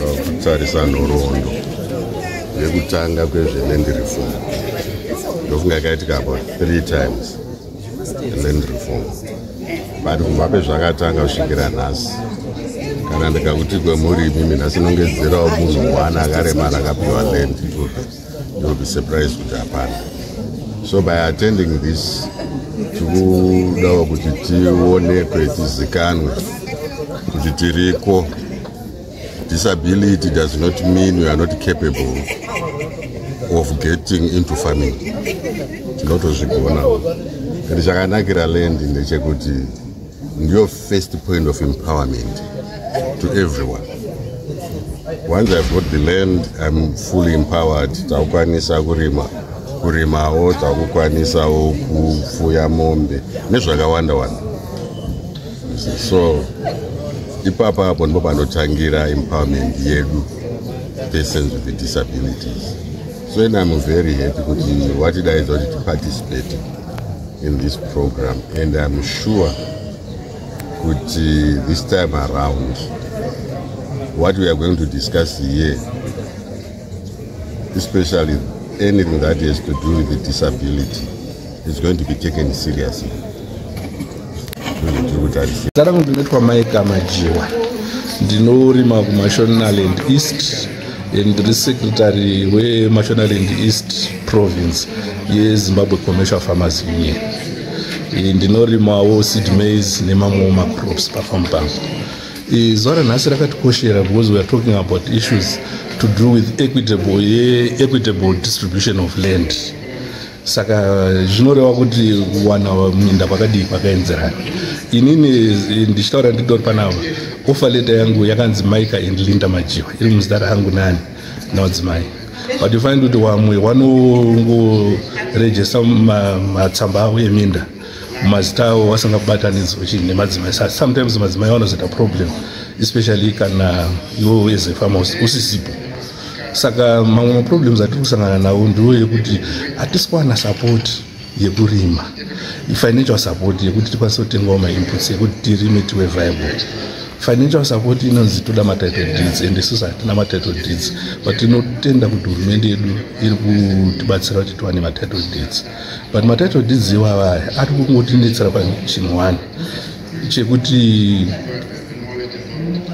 Kutarisa nhoroondo yekutanga kwezveland reform, ndofunga yakaitika about three times land reform, but kubva pezvakatanga kusvikira nhasi, kana ndikakuti kwemuri imimi nhasi nongedzerawo munhu one akaremara akapiwa land, you will be surprised kuti hapana. So by attending this, tikudawo kuti tionekwe, tizikanwe kuti tiriko. Disability does not mean we are not capable of getting into farming. Tinotozvigona. And chakanakira land ndechekuti ndiyo first point of empowerment to everyone. Once I've got the land, I'm fully empowered. Takukwanisa kurima, kurimawo, takukwanisawo kupfuya mombe nezvakawanda wanda. So ipapa apo ndipo panotangira empowerment yedu, persons with disabilities. So and I'm very happy kuti watidaidza kuti tiparticipate in this program, and I'm sure kuti this time around what we are going to discuss here, especially anything that has to do with the disability, is going to be taken seriously. Zita rangu ndinoitwa Maika Majiwa, ndinorima kuMashonaland East. Ndiri secretary weMashonaland East Province yeZimbabwe Commercial Farmers Union. Ndinorimawo seed maize nemamwewo macrops pafamu pangu. Zuva ranhasi rakatikoshera because we are talking about issues to do with equitable distribution of land. Saka zvinoreva kuti kuwana minda kwakadii, kwakaenzerana. Inini ndichitaura nditori panapa, offer letter yangu yakanzi Mika and Linda Majiwa, iri muzita rangu nani namadzimai. But you find kuti vamwe vanongorejesta matsamba avo eminda mazita avo vasingabatanidzwe chinhu nemadzimai. Sometimes madzimai vanozoita problem, especially kana iwo as a farmer usisipo. Saka mamwe maproblems atiri kusangana nawo ndiwo yekuti hatisi kuwana support yekurima, financial support yekuti tikwanise kutengawo mainputs ekuti tirime, tive viable. Financial support inonzi toda matitle deeds, and isusu hatina matitle deeds, but tinotenda kuti hurumende yedu iri kutibatsira kuti tiwane matitle deeds. But matitle deeds iwava aya ari kungotinetsera pachinhu one chekuti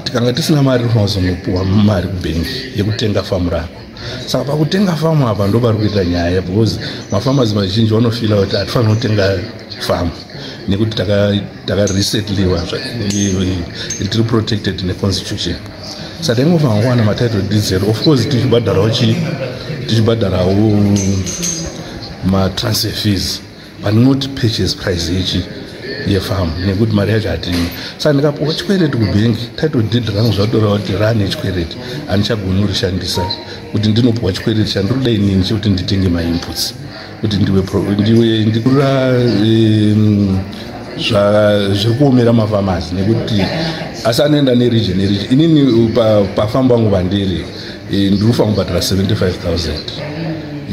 tikanga tisina mari, tinofanira kuzonopuwa mari kubhengi yekutenga famu rako. Saka pakutenga famu apa ndo pari kuita nyaya, because mafarmers mazhinji vanofeela kuti hatifaniri kutenga famu nekuti takaresetliwa, tiri protected neconstitution. Saka taingofanira kuwana matitle deeds edu, of course tichibhadharawo chii, tichibhadharawo matransfer fees, but not purchase price yechi yefamu, nekuti mari yacho hatini. Saka ndikapuwa chikwereti kubhengi, title deed rangu zvatoreva kuti rane chikwereti, handichagoni kurishandisa kuti ndinopuwa chikwereti chandinoda inini chekuti nditenge mainputs kuti ndiwe ndikurira. Zviri kuomera mafarmers nekuti asi anoenda neregion neregion. Inini pafamu pangu vandiri, ndiri kufanira kubhadhara 75,000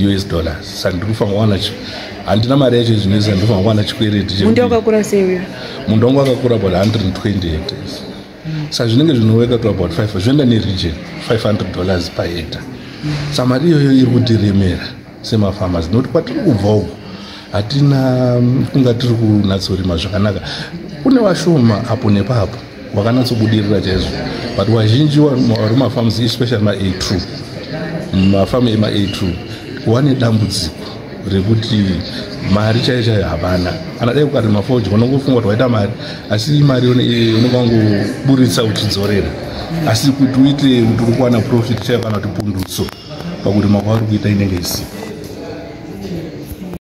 US dollars. Saka ndiri kufanira kuwana, handina mari yacho zvinoisa, ndiri kufanira kuwana chikwereti. Munda wakakura sei uyo? Munda wangu wakakura about 120 hectares. Saka zvinenge zvinoweka to about 5, zvinoenda neregion, $500 per hectare. Saka mari iyoyo iri kutiremera semafarmers, nokuti kwatiri kubva uku hatina kunga tiri kunatsorima zvakanaka. Kune vashoma apo nepapo vakanatsobudirira chaizvo, but vazhinji vari mafarms, especially ma-A2, mafamu ema-A2, wane dambudziko rekuti mari chaiyo chaiyo havana. Kana dai ukarima fodya, unongofunga kuti waita mari, asi mari unonga wangoburitsa uchidzorera, asi kuti uite kuti uri kuwana profit chaiyo kana kuti pundutso pakurima kwauri kuita inenge isipo.